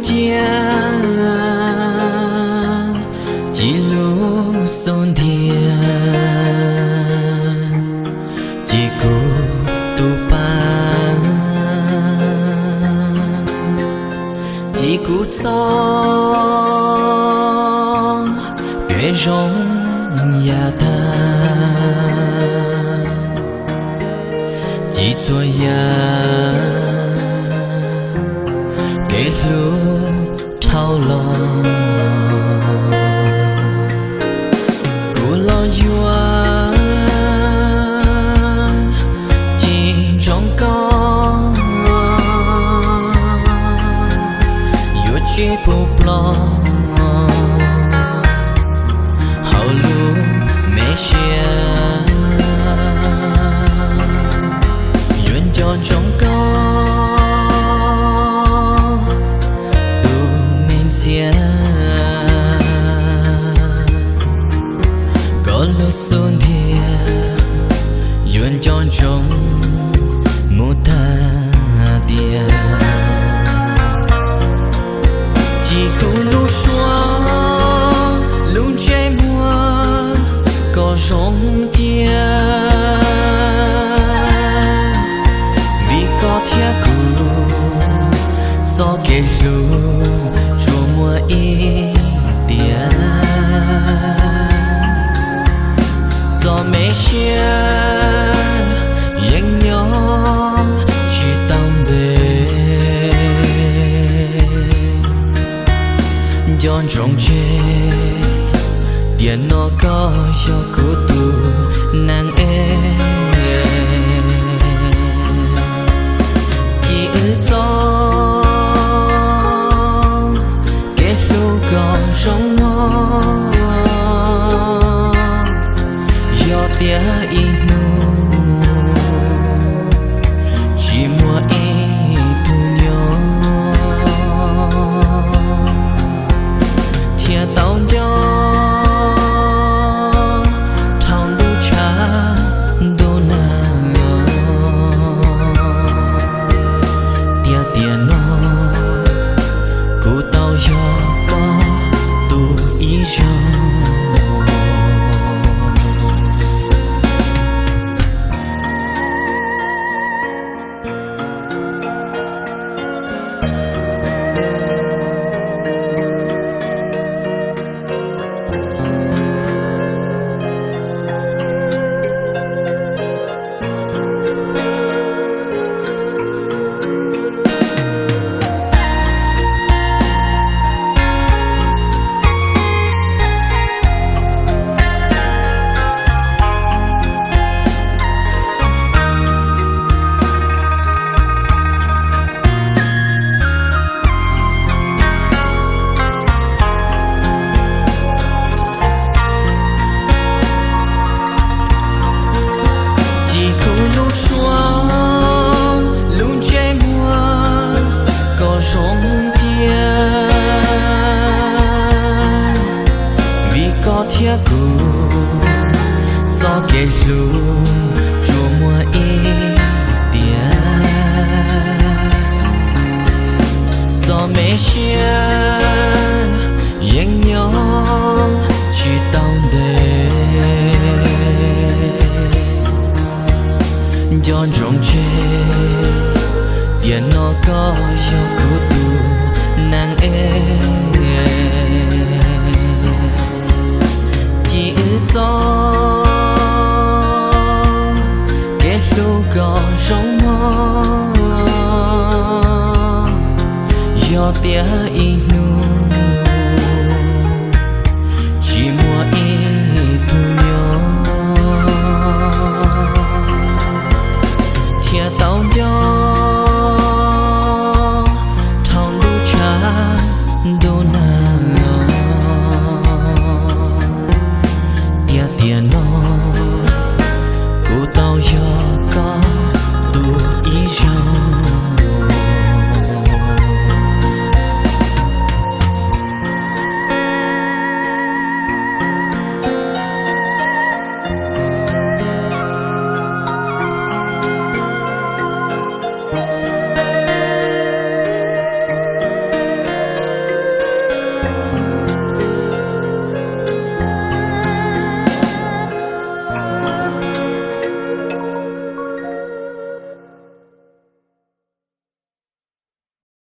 Cia, ci lub xub ntiag, ci kuv tus pab, ci kuv txoj kev zoo yam tag, ci txhua yam kev hlub dhau los. Kuv los yuav ci ntsoov koj, yuav tsis pub ploj hauv lub me siab, yuav nco ntsoov koj tus me ntxhias, koj lub xub ntiag yuav nco ntsoov mus tag tiam. Ci kuv lub suab lub ntsej muag koj zoo cia, vim koj thiab kuv txoj kev hlub tsuas muaj ib tiam. Txoj me siab yeej nyob tsis tau ntev, nco ntsoov tseg tiam no koj yog kuv tus neeg ev. Ci wb txoj kev hlub kom zoo mog, yog tias ib hnub tsis muaj ib tug nyob, thiaj tau nco dhau ntuj tshav ntuj nag los. Tiam tiam no kuv tau yog koj tus ib zaug. Ci kuv lub suab lub ntsej muag koj zoo cia, vim koj thiab kuv txoj kev hlub tsuas muaj ib tiam. Txoj me siab yeej nyob tsis tau ntev, nco ntsoov tseg tiam no koj yog kuv tus neeg ev. Ci wb txoj kev hlub kom zoo mog, yog tias ib hnub tsis muaj ib tug nyob, thiaj tau nco dhau ntuj tshav ntuj nag.